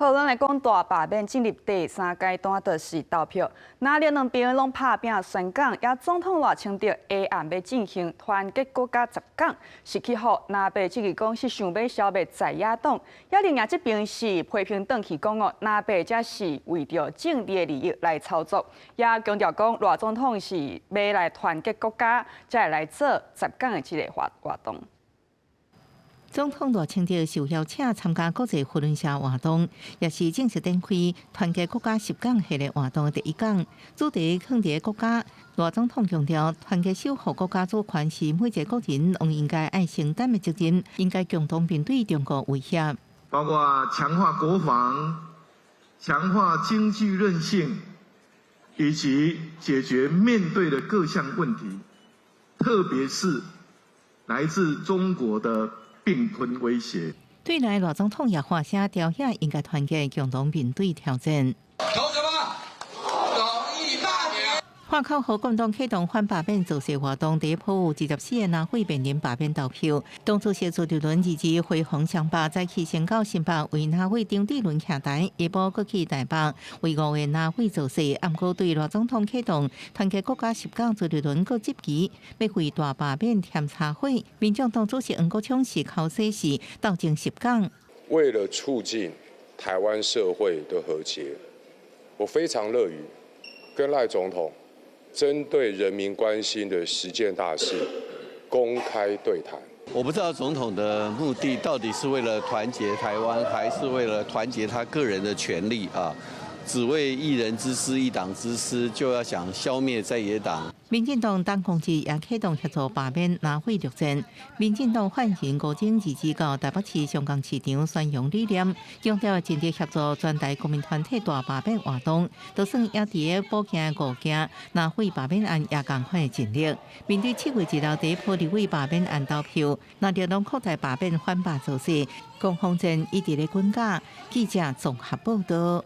好，咱來講大罷免進入第三階段，就是投票。藍綠兩邊攏拍拚宣講，也總統賴清德下暗欲進行團結國家十講，是去予藍白質疑講是想欲消滅在野黨。也另外這邊是批評轉去講哦，藍白才是為著政治的利益來操作，也強調講賴總統是欲來團結國家，才會來做十講的這個活活動。總統賴清德受邀請參加國際扶輪社活動，也是正式展開團結國家十講系列活動的第一講。主題囥佇國家，賴總統強調，團結守護國家主權是每一個國人攏應該愛承擔的責任，應該共同面對中國威脅。包括強化國防、強化經濟韌性，以及解決面對的各項問題，特別是來自中國的併吞威脅。對內賴總統也發聲調遐應該團結共同面對挑戰。投什麼？統一罷免。喊口號共同啟動反罷免造勢活動，佇埔24個藍委面臨罷免投票。黨主席朱立倫二日回訪雙北，早起先到新北為藍委張智倫徛台，下晡閣去台北為五個藍委造勢。毋過對賴總統啟動團結國家十講，朱立倫閣質疑欲為大罷免添柴火。民眾黨主席黃國昌是口說是鬥爭十講。為了促進台灣社會的和諧，我非常樂於跟賴總統針對人民關心的十件大事公開對談。我不知道總統的目的到底是為了團結台灣，還是為了團結他個人的權力啊？只為一人之私、一黨之私，就要想消滅在野黨。民進黨黨工志也啟動協助罷免藍委陸戰。民進黨發言人吳崢二日到台北市松江市場宣揚理念，強調盡力協助全台公民團體大罷免活動，就算也佇咧補件五件藍委罷免案也仝款的盡力。面對7月2號佇埔立委罷免案投票，藍綠攏擴大罷免反罷造勢，攻防戰一直咧滾架。記者綜合報道。